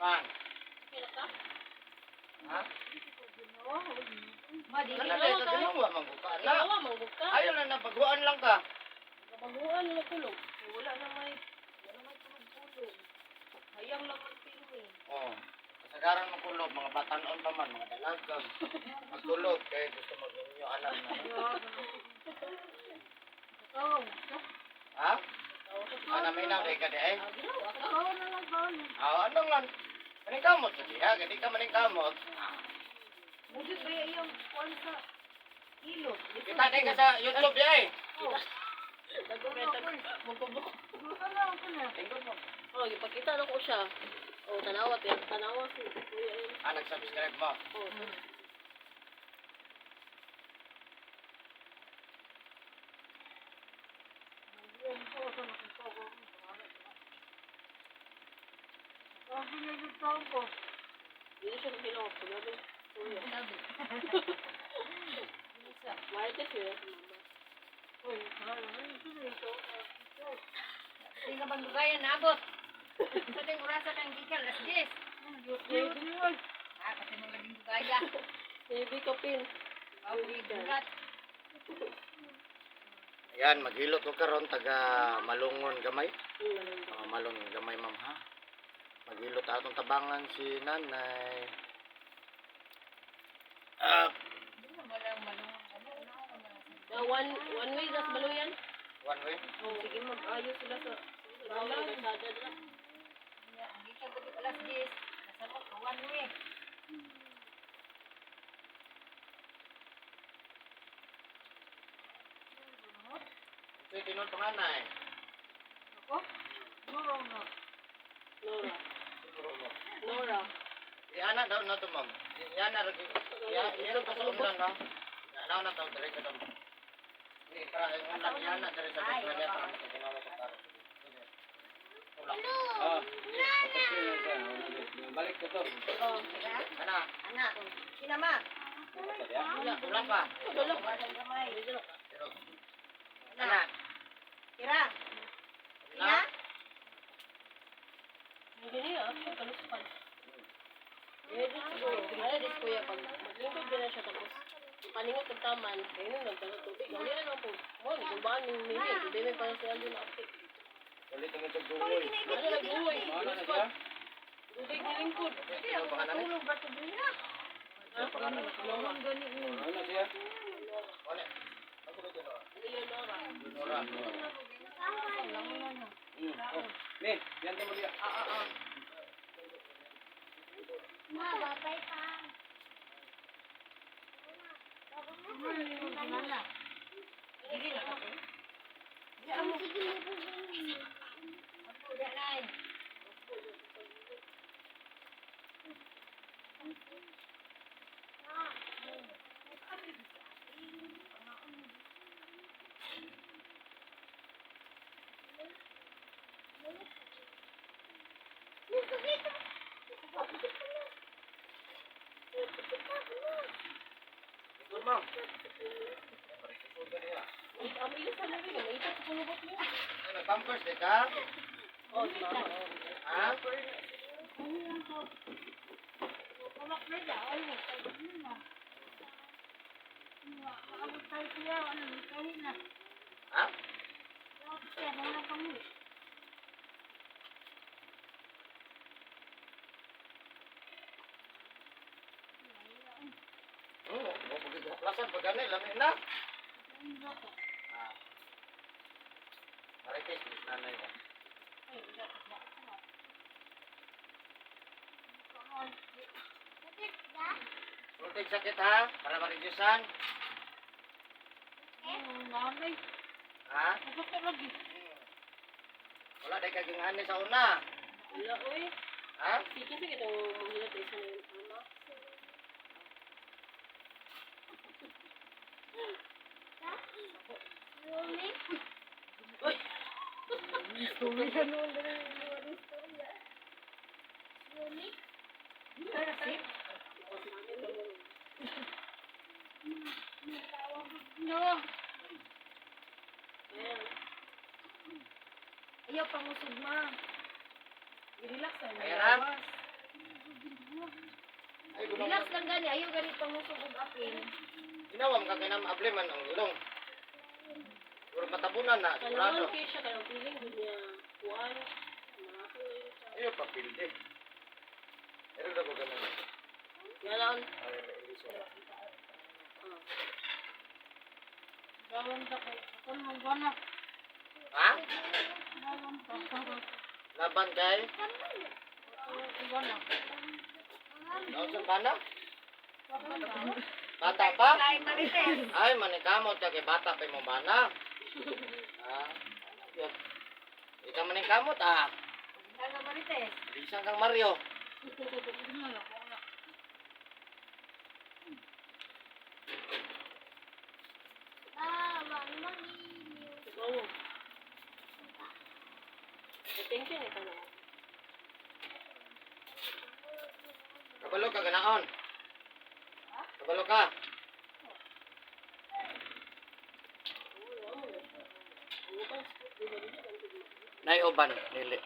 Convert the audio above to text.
Man. Kailan ka? Ha? Ma, di Ano na ito ginawa man ka na. Ginawa, manggug ka. Ayaw na nabaguan lang ka. Kabaguan na tulog. Wala na may tulog-tulog. Hayang lang ang pirmi. Oh. Kasagaran magkulob, mga batanon pa man, mga dalagang. Magkulob kay gusto mag-inyo alam na. Ha? Ana may na ka di ay. Ginawa ka. Ah, ano man? Maning kamot sa diha, gadi ka maning kamot. Mujud ba iyang kuan sa ilot? Kita di ka sa YouTube di ay. Magpabok. Lingkod mo. Oh, ipakita na ko siya. Oh, tanawa, tanawa si Kuya yun. Ah, nag-subscribe mo. Oh, hindi siya naghilaw. Paglabi. Kuya. Marites yun si Mama. Di ka bang naabot. Sa ting orasa kang gikan alas 10. Ah, kasi mong laging dugaya. Baby Kapin. Pauli gulat. Ayan, maghilot ko karon taga Malungon gamay. Hmm. Mga Malungon gamay, ma'am ha. Maghilot atong tabangan si nanay. Ah, Di na walang malungon ano, ano ako na. One way das baluyan. One way. Oh. Sige, mag-ayos sila sa balay. Kalsada nila. Nya, ang gikan ko alas 10. Nasa mo one way. Ito yung tinuod panganay. Nora. Siguro mo. Nora. Iana daw na to, ma'am. Iana ra gyud. Iana pa sa unang no. Iana na daw dire ka daw. Ni para ang unang iana dire sa Australia para makaginawa sa taro. Wala. Ah. Balik ko to. Oh. Ana, Ana, sina ma? wala wala pa. Wala. Walang gamay. Pero ana, Tira. na Hindi niya, actually, kaluspan. Eh, di siguro. Ano, dis kuya, pag maglingkod ka na siya, tapos paningot ng taman, ayun nung nagtalo tubig. Uli na naman po. Mo, nagulbaan ni Mimi. Hindi may parang sila doon na uptake. Ulit ang itong duloy. Ano, nag-uwi. Ano na siya? Tubig ni lingkod. Ito pangalan ni. Tulog ba to na? Ha? Ano na siya? Wala. Ako ba ito? Leonora. Nora. Oh. Ne, yan mo diya. Dili na ka to. Ako da nay. Lingkod, ma'am. Pare susod ka niya. Ang ilis sa labi, may itak sa kulubot niya. Ano, pampers di ka? Oh, si mama. Oh. Ha? Ha? Oo, mo pagighaplasan pag gani lami na. Ah. Marites is nanay ba? Sultig sakit ha, para ma-reducean. Ha? Wala day kaging ani sa una. Wala, uy. Ha? Sige, sige, itong manghilot isa na yun, mama. Uy! Ayan. Ayaw pangusog ma. I-relax na. Ayan, ha? Ay, gunaw. Relax lang gani, ayaw gani pangusog og apil. Ginawam ka kay nam abli man ang ilong. Pero matabunan na, sigurado. Kanawan kayo siya, kaya feeling gud niya, kuan, mga ako yun siya. Iyo pa pildi. Pero daw ko ganun. Yalaon. Ay, Elisa. Gawon ta kay kon mong gana. Ha? Gawon ta. Laban kay? Gana. Naon sa bana? Bata pa? Kay Marites. Ay, manikamot ka kay bata pa imong bana. Ah, yun. Ikaw manikamot ah. Kang Marites. Bisan kang Mario. Oo. Thank you, ikaw na. Kabalo ka ganaon. Kabalo ka. Nay uban dili.